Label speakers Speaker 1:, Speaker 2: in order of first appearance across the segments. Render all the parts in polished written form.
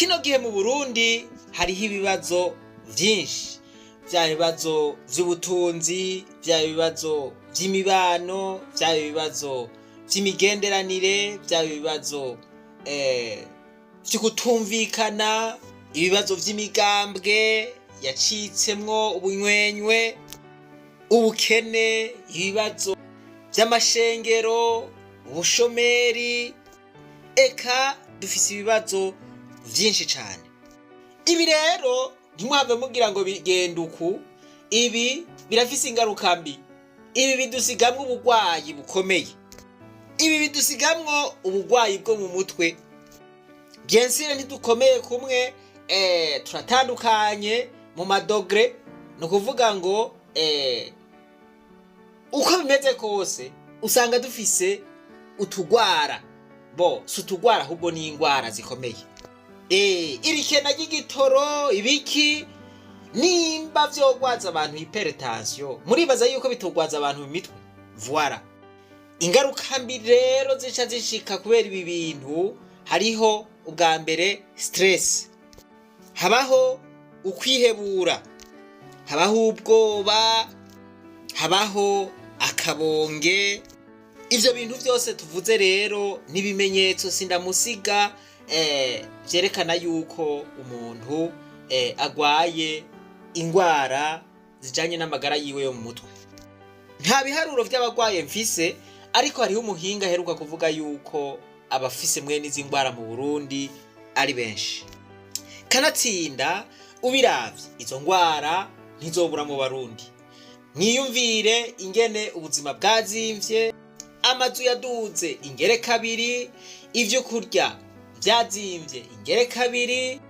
Speaker 1: Kino gihe mu Burundi hariho ibibazo vyinshi, vya bibazo vy'ubutunzi, vya bibazo vy'imibano, vya bibazo vy'imigenderanire, vya bibazo vy'ukutumvikana, ibibazo vy'imigambwe yacitsemwo ubunywenywe, ubukene, ibibazo vy'amashengero, ubushomeri, eka dufise ibibazo vyinshi cane. Ibi rero ntimwave mugira ngo bigenda uku, ibi birafise ingaruka mbi. Ibi bidusigamwo ubugwayi bukomeye, ibi bidusigamwo ubugwayi bwo mu mutwe. Bien sûr, ntidukomeye kumwe, turatandukanye mu ma degrés. Ni ukuvuga ngo uko bimeze kose usanga dufise utugwara, bo si utugwara ahubwo ni ingwara zikomeye. Iri kena ry'igitoro, ibiki, nimba vyogwaza abantu hypertension, muribaza yuko bitogwaza abantu mu mitwe? Voilà. Ingaruka mbi rero zica zishika kubera ibi bintu, hariho ubwa mbere stress, habaho ukwihebura, habaho ubwoba, habaho akabonge. Ivyo bintu vyose tuvuze rero n'ibimenyetso sindamusiga vyerekana yuko umuntu agwaye ingwara zijanye n'amagara yiwe yo mu mutwe. Nta biharuro vy'abagwaye mfise, ariko hariho umuhinga aheruka kuvuga yuko abafise mwene izi ngwara mu Burundi ari benshi. Kanatsinda ubiravye, izo ngwara ntizobura mu Barundi. Mwiyumvire ingene ubuzima bwazimvye, amazu yaduze ingere kabiri, ivyo kurya vyazimvye ingere kabiri,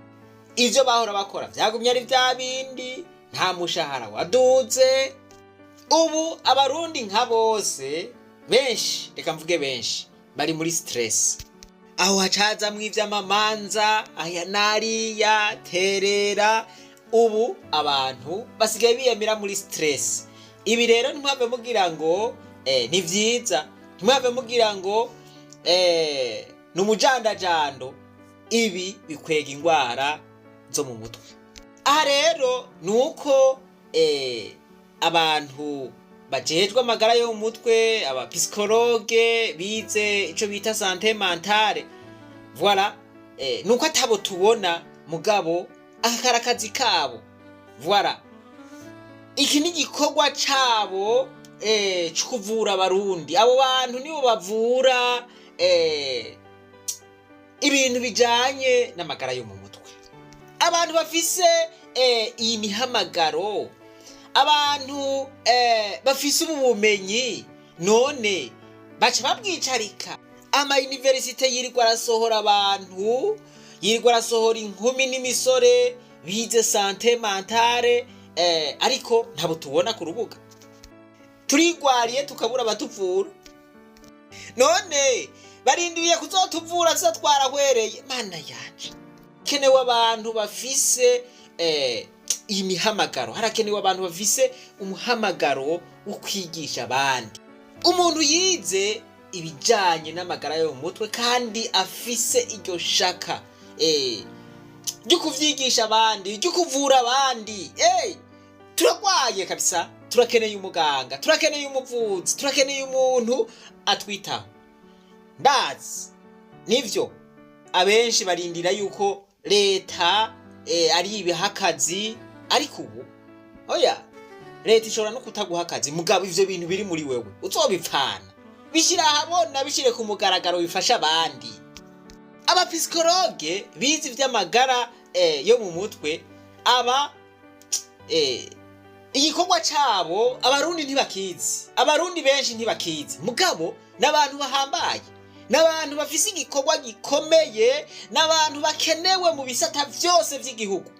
Speaker 1: ivyo bahora bakora vyagumye ari vya bindi, nta mushahara waduze. Ubu Abarundi nka bose, benshi, reka mvuge benshi, bari muri stress. Aho hacazamwo ivy'amamanza aya nariya terera. Ubu abantu basigaye biyamira muri stress. Ibi rero ntimwave mugira ngo ni vyiza, ntimwave mugira ngo ni umujandajando. Ibi bikwega ingwara zo mu mutwe. Aha rero ni uko abantu bajejwe amagara yo mu mutwe, aba psychologues bize ico bita santé mentale, voilà, nuko atabo tubona, mugabo aka kari akazi kabo. Voilà, iki ni igikorwa cabo co kuvura Abarundi. Abo bantu nibo bavura ibintu bijanye n'amagara yo mu mutwe, abantu bafise iyi mihamagaro, abantu bafise ubu bumenyi. None baca babwicarika? Ama universités yirirwa arasohora abantu, yirirwa arasohora inkumi n'imisore bize santé mentale, ariko ntabo tubona ku rubuga. Turigwariye tukabura abatuvura. None barindiriye kuzotuvura tuza twarahwereye? Mana yanje, kenewe abantu bafise iyi mihamagaro, harakenewe abantu bafise umuhamagaro wo kwigisha abandi. Umuntu yize ibijanye n'amagara yo mu mutwe kandi afise iryo shaka ryo kuvyigisha abandi, ryo kuvura abandi. Turagwaye kabisa, turakeneye umuganga, turakeneye umuvuzi, turakeneye umuntu atwitaho. Ndazi nivyo abenshi barindira yuko leta ari ibiha akazi, ariko ubu oya, leta ishobora no kutaguha akazi, mugabo ivyo bintu biri muri wewe uzobipfana. Bishyira ahabona, bishyire ku mugaragaro, bifasha abandi. Aba psychologues bize ivy'amagara yo mu mutwe, aba igikorwa cabo Abarundi ntibakizi, Abarundi benshi ntibakizi, mugabo n'abantu bahambaye, n'abantu bafise igikorwa gikomeye, n'abantu bakenewe mu bisata vyose vy'igihugu.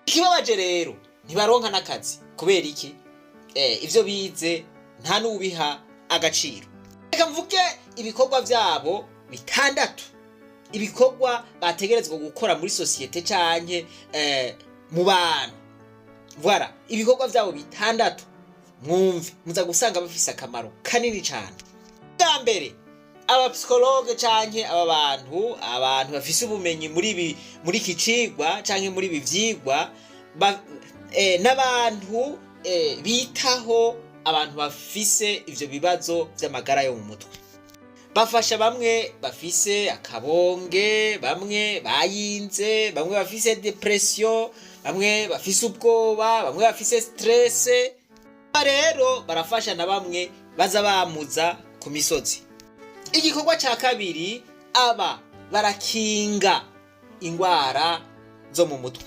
Speaker 1: Ikibabaje rero, ntibaronka n'akazi. Kubera iki? Ivyo bize nta n'ubiha agaciro. Reka mvuge ibikorwa vyabo bitandatu, ibikorwa bategerezwa gukora muri société canke mu bantu. Voilà, ibikorwa vyabo bitandatu, mwumve, muza gusanga bafise akamaro kanini cane. Bwa mbere, Aba psychologues canke aba bantu, abantu bafise ubumenyi muri ibi, muri iki cigwa canke muri ibi vyigwa, n'abantu bitaho abantu bafise ivyo bibazo vy'amagara yo mu mutwe. Bafasha bamwe bafise akabonge, bamwe bayinze, bamwe bafise dépression, bamwe bafise ubwoba, bamwe bafise stress. Rero barafasha na bamwe baza bamuza ku misozi. Igikorwa ca kabiri, aba barakinga ingwara zo mu mutwe.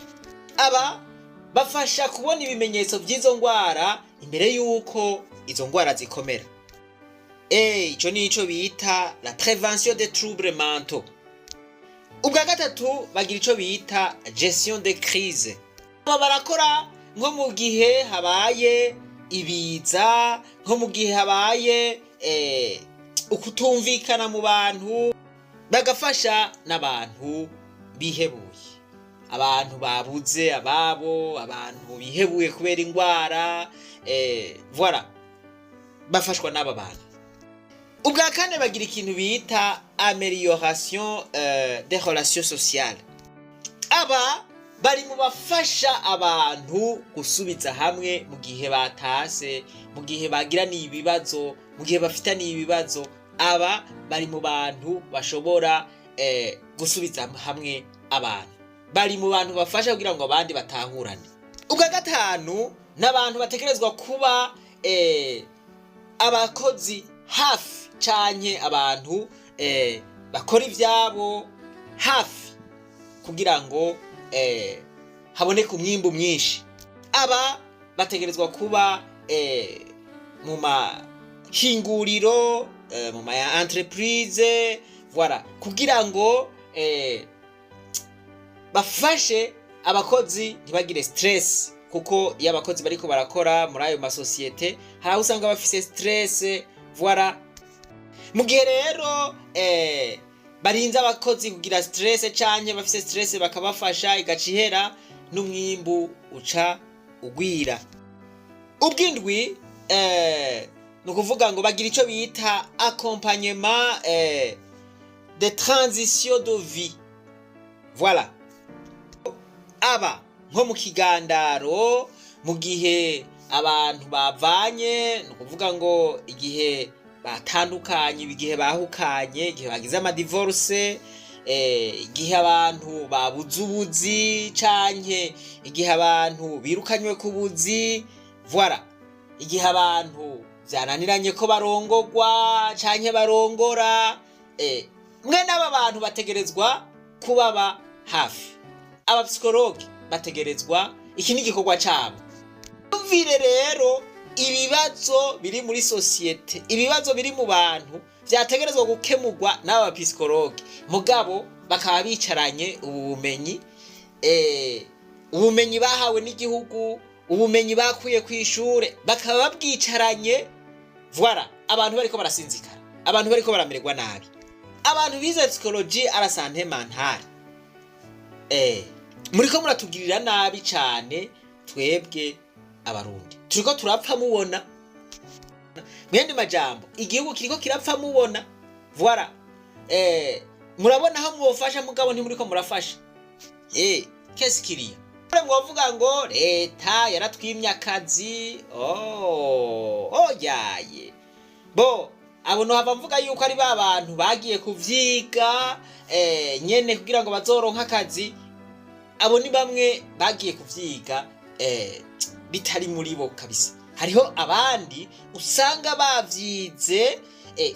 Speaker 1: Aba bafasha kubona ibimenyetso by'izo ngwara imbere y'uko izo ngwara zikomera. Ico nico bita la prévention des troubles mentaux. Ubwa gatatu, bagira ico bita gestion de crise. Aba barakora nko mu gihe habaye ibiza, nko mu gihe habaye ukutumvikana mu bantu, bagafasha n'abantu bihebuye, abantu babuze ababo, abantu bihebuye kubera ingwara. Voilà, bafashwa n'aba bantu. Ubwa kane, bagira ikintu bita amélioration des relations sociales. Aba bari mu bafasha abantu gusubiza hamwe mu gihe batase, mu gihe bagiraniye ibibazo, mu gihe bafitaniye ibibazo. Aba bari mu bantu bashobora gusubiza hamwe abantu, bari mu bantu bafasha kugira ngo abandi batahurane. Ubwa gatanu, n'abantu bategerezwa kuba abakozi hafi canke abantu bakora ivyabo hafi kugira ngo haboneke umwimbu mwinshi. Aba bategerezwa kuba mu mahinguriro, mu ma entreprise, voilà, kugira ngo bafashe abakozi ntibagire stress, kuko iyo abakozi bariko barakora muri ayo masosiyete hari aho usanga bafise stress. Voilà, mu gihe rero barinze abakozi kugira stress canke bafise stress, bakabafasha igaca ihera, n'umwimbu uca ugwira. Ubwindwi, ni ukuvuga ngo bagira ico bita accompagnement de transition de vie. Voilà, aba nko mu kigandaro, mu gihe abantu bavanye, ni ukuvuga ngo igihe batandukanye, igihe bahukanye, igihe bagize ama divorce, igihe abantu babuze ubuzi canke igihe abantu birukanywe ku buzi, voilà, igihe abantu vyananiranye ko barongogwa canke barongora, mwe n'aba bantu bategerezwa kubaba hafi. Aba psychologues bategerezwa, iki ni igikorwa cabo. Umvire rero, ibibazo biri muri société, ibibazo biri mu bantu vyategerezwa gukemurwa n'aba psychologues, mugabo bakaba bicaranye ubu bumenyi, ubumenyi bahawe n'igihugu, ubumenyi bakuye ku ishure, bakaba babwicaranye. Voilà, abantu bariko barasinzikara, abantu bariko baramererwa nabi. Abantu bize psychologie à la santé mentale, muriko muratugirira nabi cane. Twebwe Abarundi turiko turapfa mubona. Mwende majambo, igihugu kiriko kirapfa mubona. Voilà, murabona aho mwofasha, mugabo ntimuriko murafasha. Kesi kiriya mwovuga ngo leta yaratwimye akazi. Oh, oyaye, bo abo nohava mvuga yuko ari ba bantu bagiye kuvyiga nyene kugira ngo bazoronke akazi. Abo ni bamwe bagiye kuvyiga bitari muri bo kabisa. Hariho abandi usanga bavyize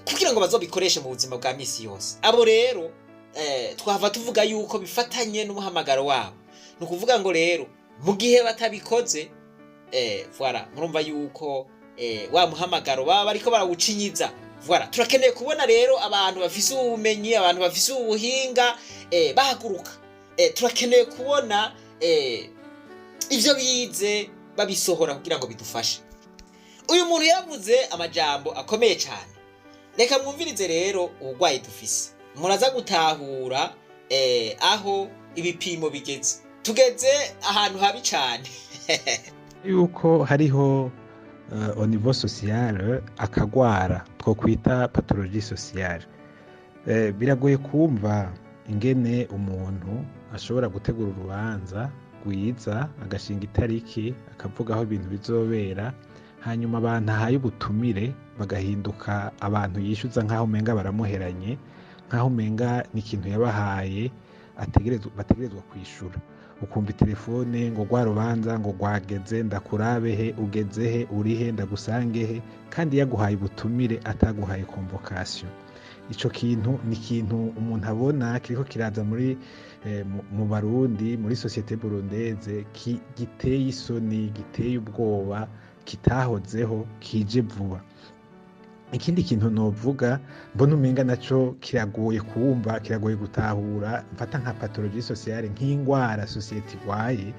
Speaker 1: kugira ngo bazobikoreshe mu buzima bwa misi yose. Abo rero twahava tuvuga yuko bifatanye n'umuhamagaro wabo. Ni ukuvuga ngo rero mu gihe batabikoze, voilà, murumva yuko wa muhamagaro baba bariko barawucinyiza. Voilà, turakeneye kubona rero abantu bafise ubumenyi, abantu bafise ubuhinga bahaguruka. Turakeneye kubona ivyo bize babisohora kugira ngo bidufashe. Uyu muntu yaravuze amajambo akomeye cyane. Reka mwumvirize rero uburwayi dufise, muraza gutahura aho ibipimo bigeze. Tugeze ahantu habi cyane.
Speaker 2: Yuko hariho au niveau social akagwara twokwita pathologie sociale. Biragoye kumva ingene umuntu ashobora gutegura urubanza rwiza, agashinga itariki, akavuga aho ibintu bizobera, hanyuma abantu ahaye ubutumire bagahinduka abantu yishyuza nk'aho umenga baramuheranye, nk'aho umenga ni ikintu yabahaye bategerezwa kwishura. Ukumva telefone ngo rwa rubanza ngo rwageze, ndakurabe he, ugeze he, uri he, ndagusange he, kandi yaguhaye ubutumire ataguhaye convocation. Ico kintu ni ikintu umuntu abona kiriko kiraza muri mu Barundi, muri société burundaise, giteye isoni, giteye ubwoba, kitahozeho, kije vuba. Ikindi kintu novuga mbona umenga naco kiragoye kumva, kiragoye gutahura, mfata nka pathologie sociale, nk'ingwara société igwaye,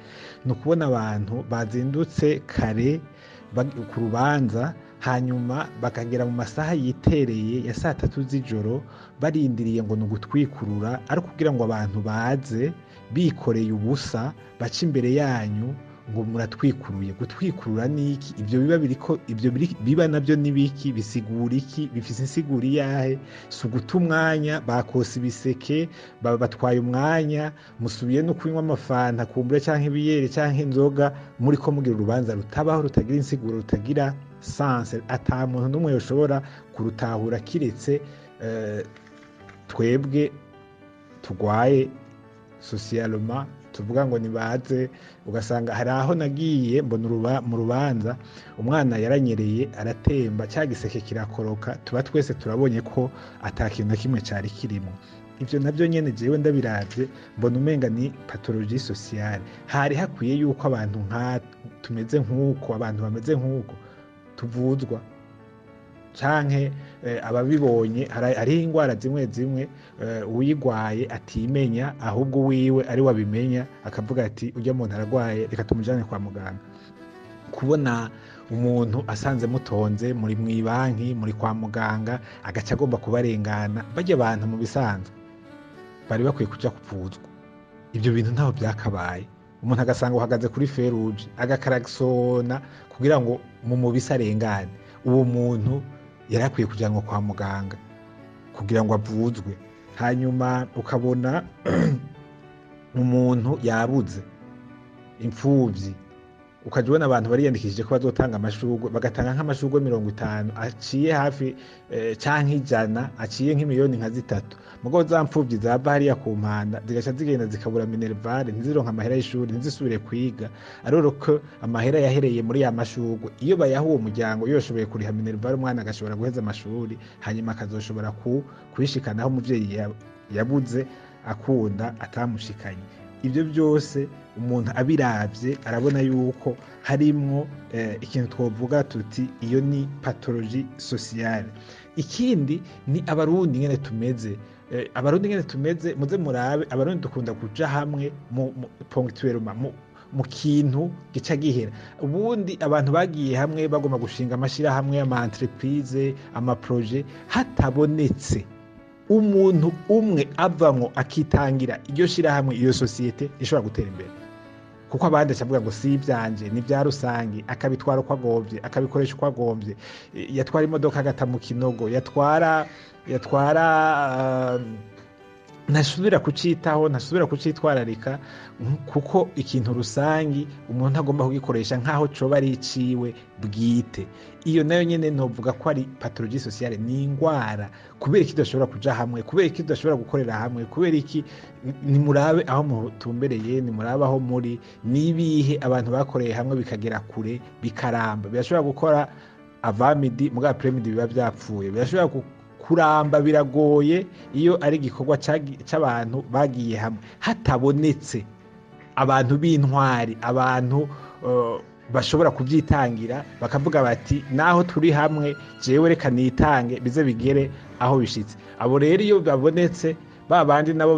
Speaker 2: ni ukubona abantu bazindutse kare ku rubanza, hanyuma bakagera mu masaha yitereye ya saa tatu z'ijoro barindiriye ngo ni ugutwikurura, ari kugira ngo abantu baze bikoreye ubusa bace imbere yanyu ngo muratwikuruye. Gutwikurura ni iki? Ibyo biba biriko, ibyo biba navyo ni biki? Bisigura iki? Bifise insiguro iyahe? Si uguta umwanya, bakosa ibiseke, batwaye umwanya, musubiye no kunywa amafanta kumbure canke ibiyeri canke inzoga, muriko mugira urubanza rutabaho, rutagira insiguro, rutagira sens, ata muntu n'umwe yoshobora kurutahura kiretse twebwe tugwaye socialement, tuvuga ngo nibaze. Ugasanga hari aho nagiye mbona mu rubanza umwana yaranyereye aratemba, cya giseke kirakoroka, tuba twese turabonye ko ata kintu na kimwe cari kirimo. Ivyo navyo nyene jewe ndabiravye mbona umenga ni pathologie sociale. Hari hakwiye yuko abantu nka tumeze nk'uko, abantu bameze nk'uko tuvuzwa, canke ababibonye. Hariho ingwara zimwe zimwe uyigwaye atimenya, ahubwo wiwe ari wabimenya akavuga ati urya muntu aragwaye, reka tumujane kwa muganga. Kubona umuntu asanze mutonze muri mw'ibanki, muri kwa muganga, agaca agomba kubarengana, barya abantu mu bisanzwe bari bakwiye kuja kuvuzwa. Ibyo bintu ntaho byakabaye. Umuntu agasanga uhagaze kuri feruje agakaragisona kugira ngo mu mubisi arengane, uwo muntu yari akwiye kujanwa kwa muganga kugira ngo avuzwe. Hanyuma ukabona umuntu yabuze imfuvyi, ukaja ubona abantu bariyandikishije ko bazotanga amashurwe, bagatanga nk'amashurwe 50 aciye hafi canke 100, aciye nk'imiliyoni nka 3. Mugabo za mfuvyi zava hariya ku mpanda zigaca zigenda zikabura minervale, ntizironke amahera y'ishuri, ntizisubire kwiga. Aroro ko amahera yahereye muri ya mashurwe, iyo bayaha uwo muryango yoshoboye kuriha minervale, umwana agashobora guheza amashuri, hanyuma akazoshobora kwishikanaho umuvyeyi yabuze akunda atamushikanye. Ibyo byose umuntu abiravye arabona yuko harimwo ikintu twovuga tuti iyo ni pathologie sociale. Ikindi ni abarundi ngene tumeze. Abarundi ngene tumeze, muze murabe, abarundi dukunda kuja hamwe mu ponctuellement, mu kintu gica gihera. Ubundi abantu bagiye hamwe bagomba gushinga amashira hamwe, ama entreprise, ama projet, hatabonetse umuntu umwe avamwo akitangira iryo shira hamwe, iyo société ishobora gutera imbere. Kuko abandi acavuga ngo si ivyanje, ni vya rusangi, akabitwara uko agovye, akabikoresha uko agovye, yatwara imodoka agata mu kinogo, yatwara ntasubira kucitaho, ntasubira kucitwararika, kuko ikintu rusangi umuntu agomba kugikoresha nkaho coba ari iciwe bwite. Iyo nayo nyene novuga ko ari pathologie sociale, ni ingwara. Kubera iki tudashobora kuja hamwe? Kubera iki tudashobora gukorera hamwe? Kubera iki? Nimurabe aho mutumbereye, nimurabe aho muri, nibihe abantu bakoreye hamwe bikagera kure, bikaramba. Birashobora gukora avamidi, muga après-midi biba vyapfuye. Birashobora kuramba, biragoye iyo ari igikorwa c'abantu bagiye hamwe, hatabonetse abantu b'intwari, abantu bashobora kubyitangira bakavuga bati naho turi hamwe jewe reka nitange bize bigere aho bishitse. Abo rero iyo babonetse, ba bandi nabo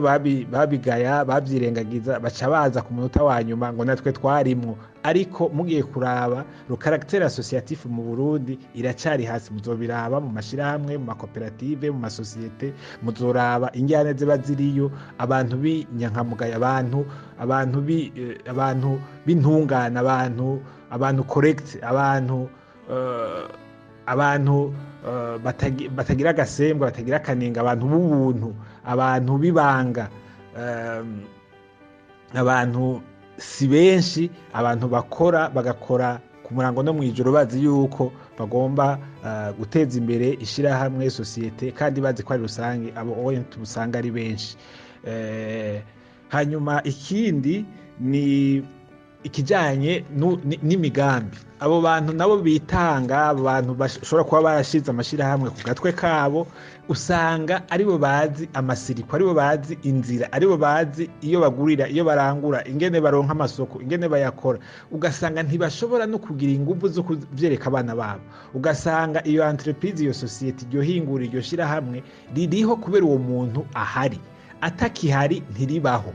Speaker 2: babigaya, babyirengagiza, baca baza ku munota wa nyuma ngo natwe twarimwo. Ariko mugiye kuraba le caractère associatif mu Burundi iracari hasi. Muzobiraba mu mashirahamwe, mu makoperative, mu masosiyete, muzoraba injyane ziba ziriyo, abantu b'inyankamugayo, abantu b'intungane, abantu correct, abantu batagira agasembwa, batagira akanenga, abantu b'ubuntu, abantu b'ibanga, abantu si benshi, abantu bakora bagakora ku murango no mw'ijoro bazi yuko bagomba guteza imbere ishirahamwe, sosiyete, kandi bazi ko ari rusange. Abo oye tubusanga ari benshi. Hanyuma ikindi ni ikijanye n'imigambi. Abo bantu nabo bitanga, abo bantu bashobora kuba barashize amashirahamwe ku gatwe kabo, usanga aribo bazi amasiriko, aribo bazi inzira, aribo bazi iyo bagurira, iyo barangura, ingene baronka amasoko, ingene bayakora. Ugasanga ntibashobora no kugira inguvu zo kuvyereka abana babo. Ugasanga iyo entreprise, iyo societe, iryo hingura, iryo shirahamwe ririho kubera uwo muntu ahari, atakihari ntiribaho.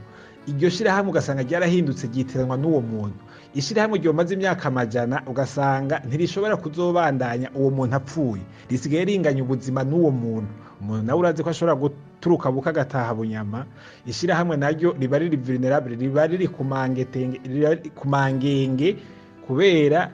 Speaker 2: Iryo shirahamwe ugasanga ryarahindutse, ryitiranwa n'uwo muntu. Ishirahamwe ryomaze imyaka amajana ugasanga ntirishobora kuzobandanya uwo muntu apfuye, risigaye ringanya ubuzima n'uwo muntu. Umuntu nawe urazi ko ashobora guturuka buka agataha bunyama. Ishirahamwe naryo riba riri vulnerable, riba riri ku mangetenge, riba riri ku mangenge, kubera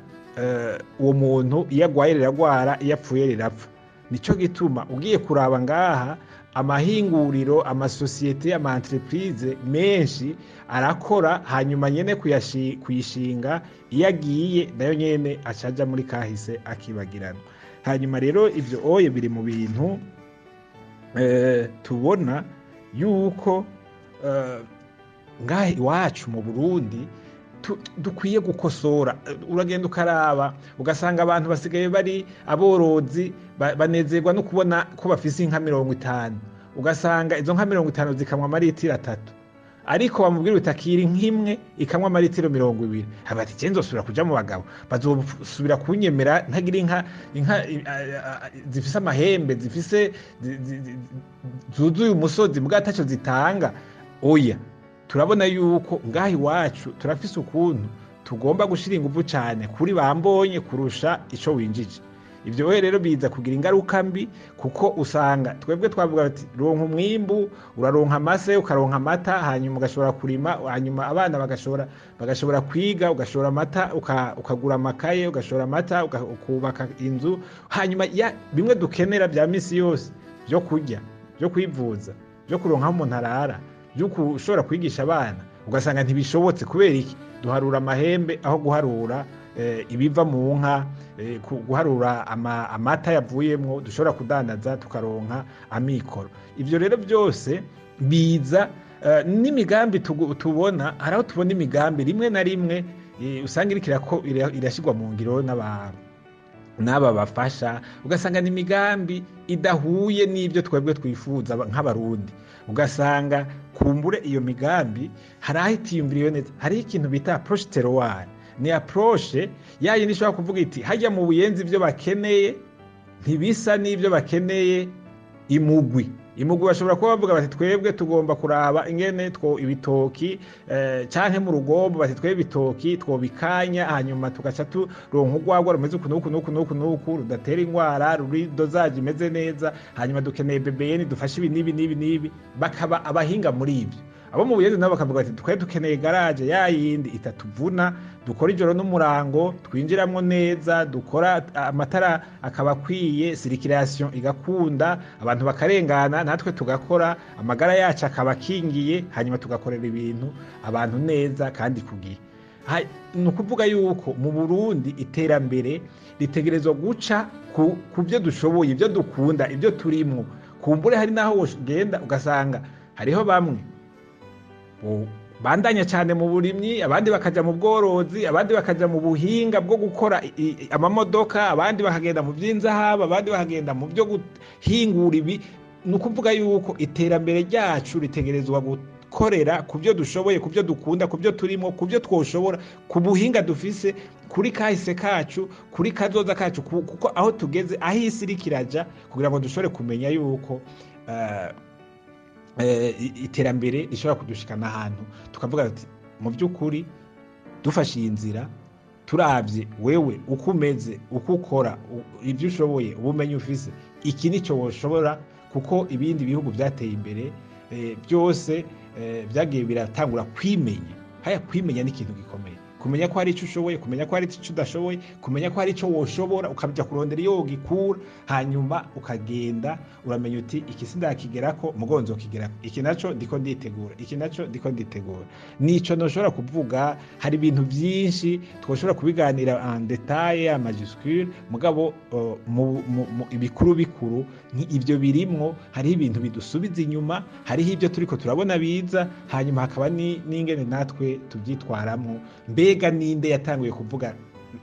Speaker 2: uwo muntu iyo agwaye riragwara, iyo apfuye rirapfa. Nico gituma ugiye kuraba ngaha amahinguriro, amasosiyete, ama entreprise menshi arakora, hanyuma nyene kuyishinga iyo agiye nayo nyene acaja muri kahise akibagirana. Hanyuma rero ivyo oye biri mu bintu tubona yuko ngaha iwacu mu Burundi dukwiye gukosora. Uragenda ukaraba ugasanga abantu basigaye bari aborozi, banezerwa no kubona ko bafise inka 50, ugasanga izo nka 50 zikamwa amaritiro 3, ariko bamubwira utakira nk'imwe ikamwa amaritiro 20, ati je nzosubira kuja mu bagabo, bazosubira kunyemera ntagira inka zifise amahembe, zifise zuzuye umusozi mbwa ataco zitanga. Oya, turabona yuko ngaha iwacu turafise ukuntu tugomba gushira inguvu cane kuri bambonye kurusha ico winjije. Ivyo we rero biza kugira ingaruka mbi, kuko usanga twebwe twavuga ati ronka umwimbu, uraronka amase, ukaronka amata, hanyuma ugashobora kurima, hanyuma abana bagashobora kwiga, ugashora amata, ukagura amakaye, ugashora amata, ukubaka inzu, hanyuma bimwe dukenera bya misi yose byo kurya, byo kwivuza, byo kuronka aho umuntu arara, byo ushobora kwigisha abana, ugasanga ntibishobotse. Kubera iki? Duharura amahembe aho guharura ibiva mu nka, guharura amata yavuyemwo dushobora kudandaza tukaronka amikoro. Ivyo rero byose biza n'imigambi tubona. Hari aho tubona imigambi rimwe na rimwe usanga iriko irashirwa mu ngiro n'aba bafasha, ugasanga ni imigambi idahuye n'ibyo twebwe twifuza nk'abarundi. Ugasanga kumbure iyo migambi hari aho itiyumviriye neza. Hari ikintu bita approche terroir, ni approche yayo nishobora kuvuga iti hajya mu Buyenzi ibyo bakeneye ntibisa n'ibyo bakeneye imugwi. Imugwi bashobora kuba bavuga bati twebwe tugomba kuraba ingene two ibitoki, canke mu Rugombo bati twebwe ibitoki twobikanya, hanyuma tugaca turonka urwagwa rumeze uku n'uku n'uku n'uku n'uku, rudatera ingwara, ruri dozaje imeze neza, hanyuma dukeneye BBN dufashe ibi n'ibi n'ibi n'ibi. Bakaba abahinga muri ibyo. Abo mu Buyenzi nabo bakavuga bati twe dukeneye garage ya yindi itatuvuna, dukora ijoro n'umurango, twinjiramwo neza, dukora amatara akaba akwiye, circulation igakunda, abantu bakarengana, natwe tugakora, amagara yacu akaba akingiye, hanyuma tugakorera ibintu abantu neza kandi ku gihe. Ni ukuvuga yuko mu Burundi iterambere ritegerezwa guca ku byo dushoboye, ibyo dukunda, ibyo turimwo. Kumbure hari naho wogenda ugasanga hariho bamwe bandanya cyane mu burimyi, abandi bakaja mu bworozi, abandi bakaja mu buhinga bwo gukora amamodoka, abandi bakagenda mu by'inzahabu, abandi bakagenda mu byo guhingura ibi. Ni ukuvuga yuko iterambere ryacu ritegerezwa gukorera ku byo dushoboye, ku byo dukunda, ku byo turimo, ku byo twoshobora, ku buhinga dufise, kuri kahise kacu, kuri kazoza kacu, kuko aho tugeze, aho isi iriko iraja, kugira ngo dushobore kumenya yuko iterambere rishobora kudushikana ahantu tukavuga ati mu by'ukuri dufashe iyi nzira, turavye wewe uko umeze, uko ukora, ibyo ushoboye, ubumenyi ufise, iki nico woshobora. Kuko ibindi bihugu byateye imbere byose byagiye biratangura kwimenya. Haya kwimenya ni ikintu gikomeye. Kumenya ko hari ico ushoboye, kumenya ko hari ico udashoboye, kumenya ko hari ico woshobora, ukaja kurondera iyo wogikura, hanyuma ukagenda uramenya uti: "Iki sindakigerako, mugo nzokigerako, iki naco ndiko nditegura, iki naco ndiko nditegura." Nico noshobora kuvuga. Hari ibintu vyinshi twoshobora kubiganira en détail, en majuscule, mugabo ibikuru bikuru ni ivyo birimwo. Hariho ibintu bidusubiza inyuma, hariho ibyo turiko turabona biza, hanyuma hakaba n'ingene natwe tuvyitwaramwo. Mbega ninde yatanguye kuvuga,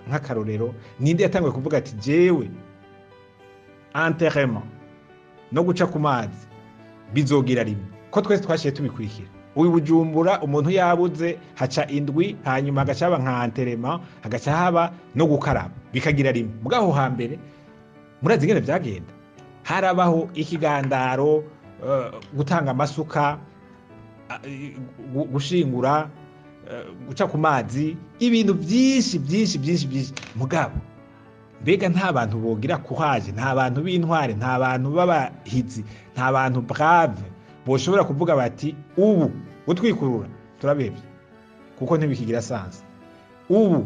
Speaker 2: nk'akarorero, ninde yatanguye kuvuga ati: "Jewe enterrement no guca ku mazi bizogira rimwe"? Ko twese twashiye tubikurikira. Uyu Bujumbura, umuntu yabuze haca indwi, hanyuma hagaca haba nka enterrement, hagaca haba no gukaraba, bikagira rimwe. Mugaho hambere murazi ingene vyagenda: harabaho ikigandaro, gutanga amasuka, gushingura, guca ku mazi, ibintu byinshi byinshi byinshi byinshi. Mugabo mbega nta bantu bogira courage, nta bantu b'intware, nta bantu b'abahizi, nta bantu brave boshobora kuvuga bati: "Ubu gutwikurura turabihevye kuko ntibikigira sens"? Ubu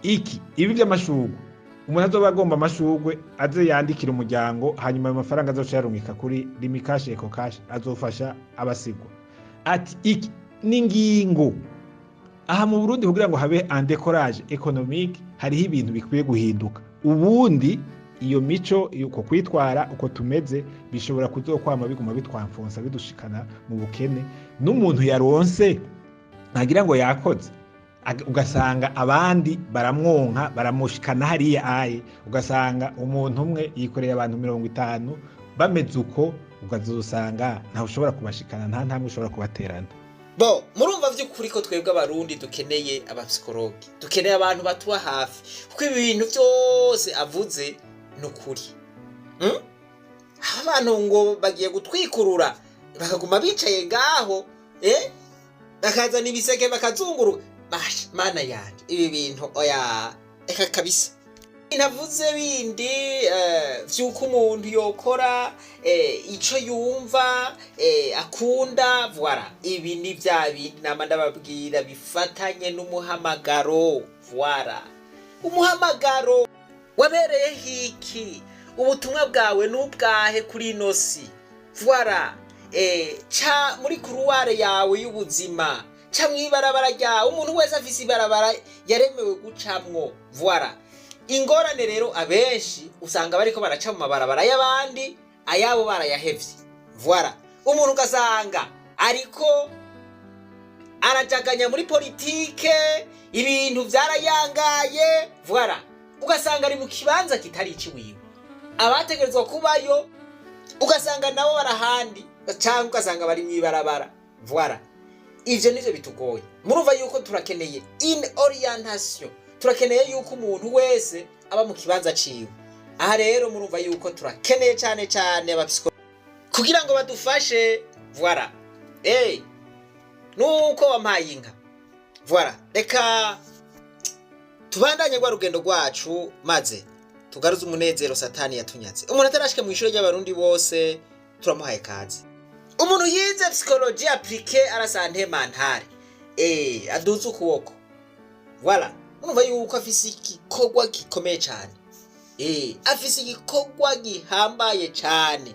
Speaker 2: iki ibi by'amashurwe, umuntu azoba agomba amashurwe aze yandikira umuryango, hanyuma ayo mafaranga azoca yarungika kuri Lumicash, EcoCash, azofasha abasigwa. Ati iki ni ingingo aha mu Burundi kugira ngo habe un décollage économique, hariho ibintu bikwiye guhinduka. Ubundi iyo mico, uko kwitwara, uko tumeze, bishobora kuzokwama biguma bitwamfonsa, bidushikana mu bukene. N'umuntu yaronse ntagira ngo yakoze, ugasanga abandi baramwonka, baramushikana hariya aye, ugasanga umuntu umwe yikoreye abantu 50 bameze uko, ukazosanga ntawe ushobora kubashikana, nta ntambwe ushobora kubaterana.
Speaker 1: Bo murumva vy'ukuri ko twebwe Abarundi dukeneye aba psychologues, dukeneye abantu batuba hafi, kuko ibi bintu byose avuze ni ukuri. Abantu ngo bagiye gutwikurura, bakaguma bicaye ngaho, bakazana ibiseke bakazunguruka. Basha, Mana yanje, ibi bintu oya, eka kabisa. Navuze bindi vy'uko umuntu yokora ico yumva akunda. Voilà, ibi ni vya bindi nama ndababwira bifatanye n'umuhamagaro. Voilà, umuhamagaro wabereyeho iki? Ubutumwa bwawe n'ubwahe kuri ino si? Voilà, ca muri couloir yawe y'ubuzima, ca mw'ibarabara ryawe. Umuntu wese afise ibarabara yaremewe gucamwo. Voilà, ingorane rero, abenshi usanga bariko baraca mu mabarabara y'abandi, ayabo barayahevye. Voilà, umuntu ugasanga ariko arajaganya muri politike, ibintu vyarayangaye. Voilà, ugasanga ari mu kibanza kitari iciwiwe, abategerezwa kubayo ugasanga nabo barahandi, cyangwa ugasanga bari mw'ibarabara. Voilà, ivyo nivyo bitugoye. Murumva yuko turakeneye une orientation, turakeneye yuko umuntu wese aba mu kibanza ciwe. Aha rero murumva yuko turakeneye cyane cyane aba psycho kugira ngo badufashe. Voilà, nuko wampaye inka. Voilà, reka tubandanye rwa rugendo rwacu, maze tugaruze umunezero Satani yatunyaze. Umuntu atarashika mu ishuri ry'Abarundi bose, turamuhaye kaze. Umuntu yize psychologie appliquée à la santé mentale, aduze ukuboko. Voilà, urumva yuko afise igikorwa gikomeye cyane, afise igikorwa gihambaye cyane.